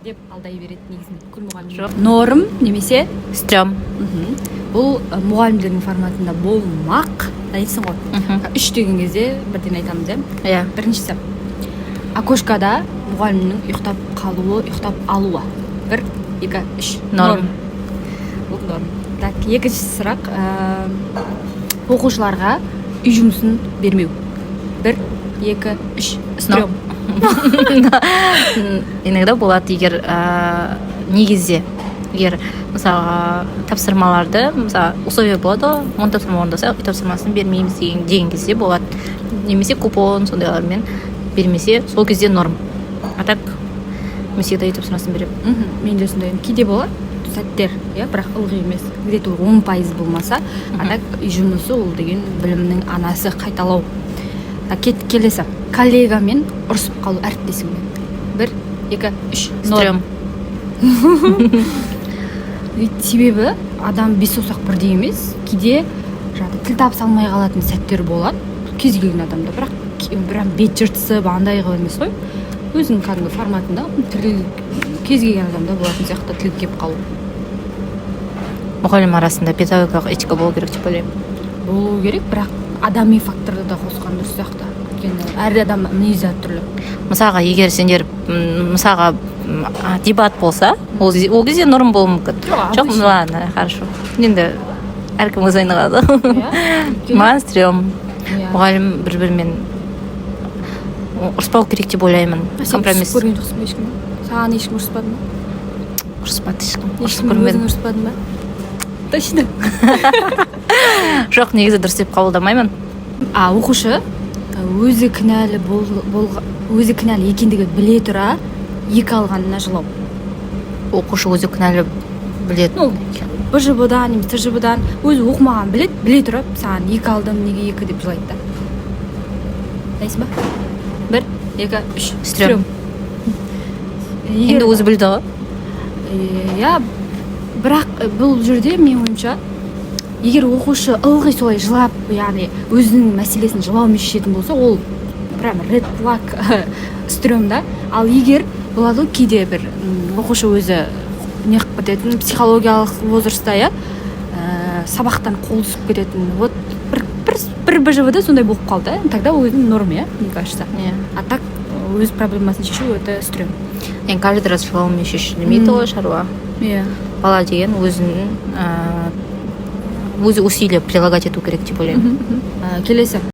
Деп алдай береді негізінде бүкіл мұғалімдер. Жоқ. Норм немесе Стрём. Бұл мұғалімдердің форматында болмақ. Дайынсың ғой? Мхм. Үш деген кезде бірден айтамыз, иә? Иә. Біріншісі: окошкада мұғалімнің ұйықтап қалуы, ұйықтап алуы. Бір, екі, үш. Норм. Бұл норм. Так, екінші сұрақ: оқушыларға үй жұмысын бермеу. Бір, екі, үш. Стрём. Иногда болады, егер не кезде, егер, мысалға, тапсырмаларды, мысалы, условие болады ғой, 10 тапсырма орындаса, үй тапсырмасын бермейміз деген кезде болады немесе купон, сондайлармен бермесе, сол кезде норм. А так мен всегда үй тапсырмасын беремін. Мен де сондаймын. Кейде болады сәттер, иә, бірақ ылғи емес, где-то 10% болмаса. А так үй жұмысы ол деген білімнің анасы, қайталау. А, келесі: коллегамен ұрысып қалу, әріптесіңмен. Бір, екі, үш. Стрём. Себебі адам бес саусақ бірдей емес. Кейде жаңағыдай тіл табыса алмай қалатын сәттер болады кез келген адамда, бірақ прям бет жыртысып андай қылып емес қой, өзінің кәдімгі форматында тіл, кез келген адамда болатын сияқты тіл келіп қалу. Мұғалім арасында педагогикалық этика болу керек деп ойлаймын. Болу керек, бірақ адами факторды да қосқан дұрыс сияқты, өйткені әр адам мінезі әртүрлі. Мысалға, егер сендер мысалға, дебат болса, ол кезде норм болуы мүмкін. Жоқ, Жоқ. Обычно. Ладно, хорошо, енді әркім өз ойына қалады. Иә, Маған стрём. Иә. Мұғалім бір бірімен ұрыспау керек деп ойлаймын. А сен Компромисс. ұрысып көрген жоқсың ба ешкіммен? Саған ешкім ұрыспады ма? Ұрыспады ешкім, ұрысып Ешкім? көрмедім. Өзің ұрыспадың ба точно? Жоқ, негізі дұрыс деп қабылдамаймын. А оқушы өзі кінәлі бол, өзі кінәлі екендігін біле тұра екі алғанына жылау. Оқушы өзі кінәлі біледі. Ну, БЖБ дан немесе ТЖБ дан өзі оқымағанын біледі, біле тұра саған екі алдым, неге екі деп жылайды да. Дайынсың ба? Бір, екі, үш. Стрём. Егер- Енді өзі білді ғой. Иә, бірақ бұл жерде, менің ойымша, егер оқушы ылғи солай жылап, яғни өзінің мәселесін жылаумен шешетін болса, ол прям red flag, стрём да. Ал егер болады ғой кейде бір оқушы өзі не қылып кететін, психологиялық возрастта, иә, сабақтан қол түсіп кететін, вот бір БЖВ да сондай болып қалды, тогда өзінің норм, иә, мне кажется. Иә. А так өз проблемасын шешу — это стрём. Енді каждый раз жылаумен шешілмейді ғой шаруа. Иә. Бала деген өзінің өзі усилие прилагать ету керек деп ойлаймын. Келесі.